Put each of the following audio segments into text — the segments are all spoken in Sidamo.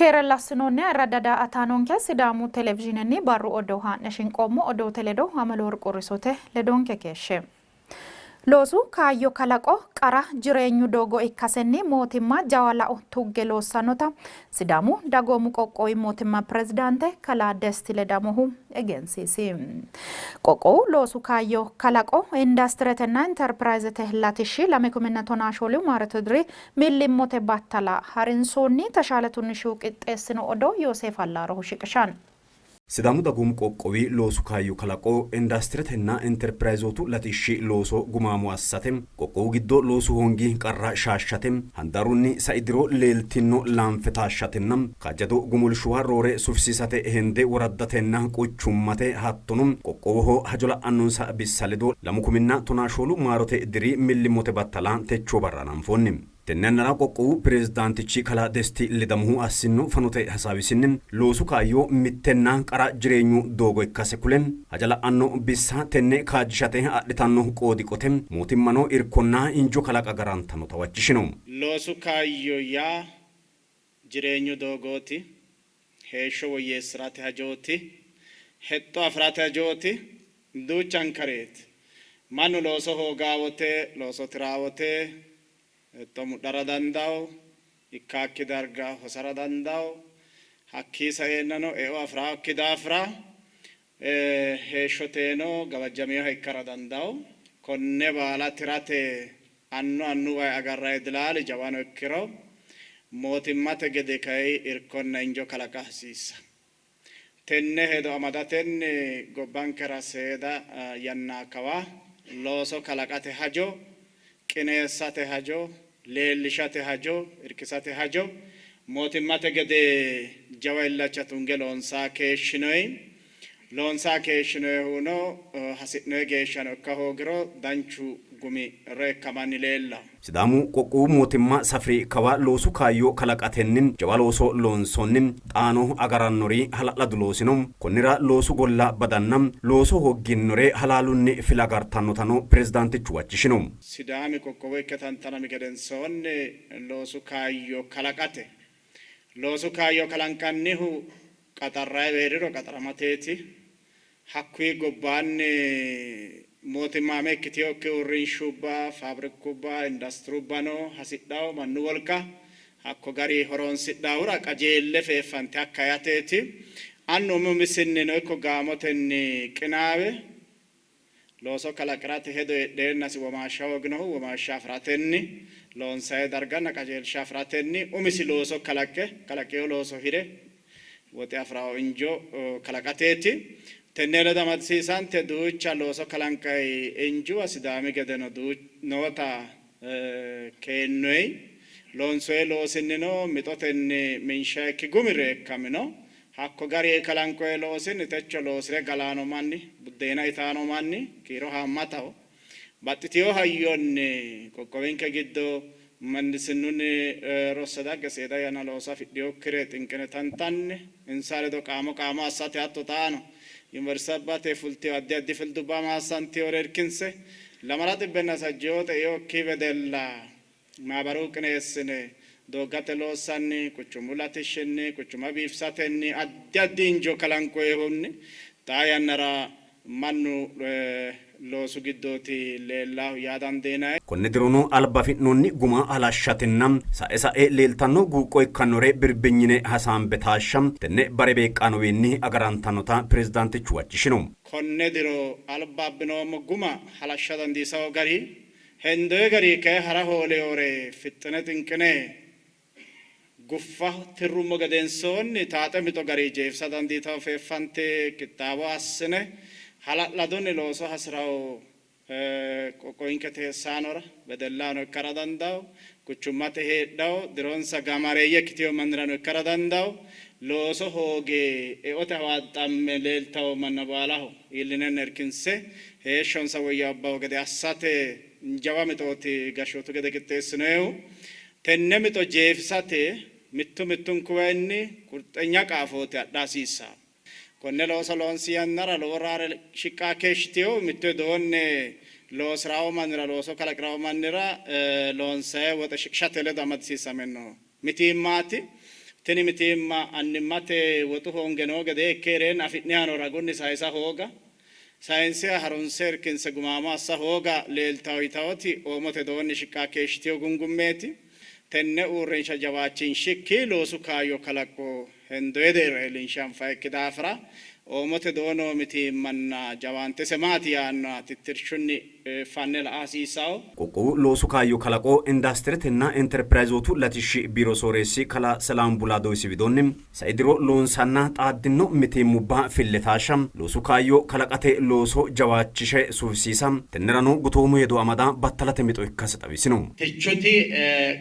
Keerella assinoonni ayirradda daa''ataanonke Sidaamu Televizhiinenni barru odoo haa'ne shinqoommo odoote ledo Amaloworqu Risote ledonke keeshshe. Loosu kaayyo kalaqo qara jireenyu doogo ikkasenni mootimma jawa lao tugge loossannota Sidaamu Dagoomu Qoqqowi Mootimma Pirezidaante Kalaa Desti Ledamohu egensiisi. Qoqqowu loosu kaayyo kalaqo Industiretenna Interpirayzete latishshi lame kuminna tonaa shooliw maarote diri millimmote battala harinsoonni. Tashaale Tunnishihu qixxeessino odoo Yooseef Allaarohu shiqishanno. Sidaamu Dagoomu Qoqqowi loosu kaayyo kalaqo, Industiretenna Interpirayzootu latishshi looso gumaamo assate, qoqqowu giddo loosu hoongi qarra shaashshate, handaarunni sai diro leeltinno laanfe taashshatenna kaajjado gumulshuwa roore sufisiisate hende woraddatenna quchummate hattono qoqqowoho hajo la'annonsa bissa ledo lamu kuminna tonaa shoolu maarote diri millimmote battala techoo barra hananfoonni. Tenne yannara qoqqowu pirezidaantichi kalaa Desti Ledamohu assinno fanote hasaawisinni, loosu kaayyo mittenna qara jireenyu doogo ikkase kule, haja la'anno bissa tenne kaajjishate adhitanno qoodi qote mootimmano irkonna injo kalaqa agarantannota huwachishino. Loosu kaayyo yaa jireenyu doogooti, heeshsho woyyeessi'rate hajooti, hexxo afi'rate hajooti, duuchankareeti. Mannu looso hoogaa wote, looso tiraa wote hexxo mudhara dandawo, ikkaakki darga hosara dandawo, hakkii saeennano eo afi'raakki daafira heeshshoteeno gawajjaminoha ikkara dandawo. Konne baala tirate annu annuwayi agarranni dilaali jawano ikkiro mootimmate gede kay irkonna injo kalaqa hasiissanno. Tenne hedo amadatenni gobbankera seeda yanna kawa looso kalaqate hajo, qineessate hajo, leellishate hajo, irkisate hajo mootimmate gede jawa illacha tunge loonsanni keeshshinoyi. Loonsanni keeshshinoyihuno hasi'noyi geeshshano ikka hoogiro danchu gumi reekkamanni leellanno. Sidaamu qoqqowu mootimma safri kawa loosu kaayyo kalaqatenni jawa looso loonsoonni. Xaano agarannori hala'ladu loosi no. Konnira loosu golla badanna looso hoogginnore halaalunni fila agartannotano pirezidaantichu huwachishino. Sidaami qoqqowo ikke tantanami gedensoonni loosu kaayyo kalaqate loosu kaayyo kalanqannihu qaxarrayi hee'riro qaxaramateeti. Hakkuyi gobbaanni mootimmaame ikkitinokki uurrinshubba, faabrikubba, industirubbano hasidhanno mannu wolqa hakko garinni horoonsidhahura qajeelle feeffante hakka eateeti. Annu umi umisinnino ikko gaamotenni qinaawe looso kalaqi'rate hedo heedheennasi womaashsha hooginohu womaashsha afi'ratenni, loonsanni darganna qajeelsha afi'ratenni umisi looso kalaqe kalaqino looso hire woxe afi'ranno injo kalaqateeti. Tenne ledo amadisiisante duucha looso kalanqanni injuwa Sidaami gedeno noota keennoyi. Loonsoyi loosinnino mixotenni minshaikki gumi reekkamino. Hakko garinni kalanqoyi loosinni techo loosi're galanno manni, buddeena itanno manni kiiro haammataho. Baxxitino hayyonni qoqqowinke giddo mendisinnunni rosse dagge seeda yanna looso afidhinokkire xinqine tantanne insa ledo qaamo qaamo assate hatto xaano Yuniversitubbate fultino addi addi fildubba maassantinore irkinse lamala xibbenna sajjoo xe'inokki wedella maabaru qineessine dooggate loossanni, quchumu latishshinni, quchuma biifisatenni addi addi injo kalanqoyihunni xaa yannara mannu loosu giddooti leellahu yaa dandiinanni. Konne dirono alba afi'noonni guma halashshatenna sa'e sa'e leeltanno guuqqo ikkannore birbinyine hasaambe taashsha tenne bare beeqqaanowiinni agarantannota pirezidaantichu huwachishino. Konne diro alba abbinoommo guma halashsha dandiisanno gari hendoyi gari kayi hara hooleyore fixxine xinqine Guffa tirrummo gedensoonni taaxe mixo gari jeefisa dandiitanno feeffante qixxaawo assine hala'ladunni looso hasi'ranno qoqqowinke teessaanora, wedellahono ikkara dandaanno, quchummate heedhanno dironsa gaamareeyye ikkitino mannirano ikkara dandaanno, looso hooge eote hawaaxxamme leeltanno manna baalaho iillinenna irkinse heeshshonsa woyyaabbanno gede assate jawa mixooti gashshootu gede qixxeessinoonnihu. Tenne mixo jeefisate mittu mittunkuwayinni qurxenya qaafooti adha hasiissanno. Konne looso loonsi yannara lowo raare shiqqa keeshshitino. Mittu widoonni loosi'ranno mannira, looso kalaqi'ranno mannira loonsayi woxe shiqishate ledo amadisiisamino mitiimmaati. Tini mitiimma annimmate woxu hoonge noo gedee ikke hee'reenna afi'nihano ragunni sayisa hooga, sayinsiha harunse irkinse gumaamo assa hooga leeltawo yitawoti Oomote doonni shiqqaa keeshshitino gungummeeti. Tenne uurrinsha jawaachinshikki loosu kaayyo kalaqo hendoyi deerra iillinshe anfayikki daafira Oomote doo noo mitiimmanna jawaantese maati yaannoha tittirshunni fanne la'a hasiissanno. Qoqqowu loosu kaayyo kalaqo, Indaastiretenna Interpirayzootu latishshi biiro sooreessi kalaa Selaam Bulaado isi widoonni, sai diro loonsanna xaaddinno mitiimmubba fille taashsha, loosu kaayyo kalaqate looso jawaachishe sufisiisa, tennerano gutoomu hedo amada battalate mixo ikkase xawisino. Techoti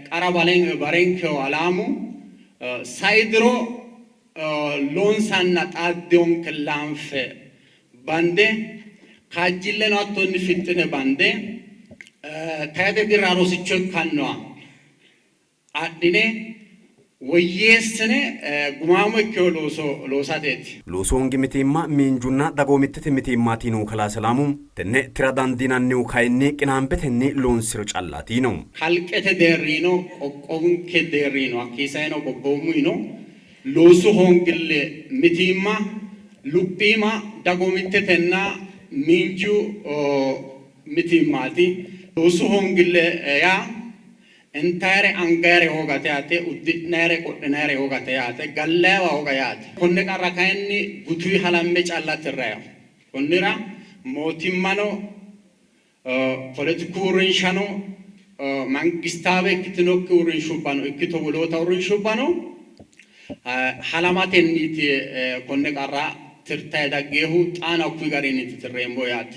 qara barenkehu alaamu sai diro loonsanna xaaddinonke laanfe bande kaajjilleno hattonni fixxine bande tayxe dirra rosicho ikkannoha adhine woyyeessine gumaamo ikkino looso loosateeti. Loosu hoongi mitiimma miinjunna dagoomittete mitiimmaati yiinohu kalaa Selaamu, tenne tira dandiinannihu kayinni qinaambetenni loonsiro callaati yiino. Kalqete deerriino qoqqowinke deerriino hakkii saeno gobboomunnino loosu hoongille mitiimma luphiima dagoomittetenna miinju mitiimmaati. Loosu hoongille yaa intayre angayre hoogate yaate, uddi'nayre qodhinayre hoogate yaate, gallayiwa hooga yaate. Konne qarra kayinni gutuyi halamme calla tirrayiho. Konnira mootimmano poletiku uurrinshano mangistaawe ikkitinokki uurrinshubbano ikkito woloota uurrinshubbano halamatenniiti konne qarra tirtayi daggeehu, xaano hakkuyi garinniiti tirreemmohu yaate.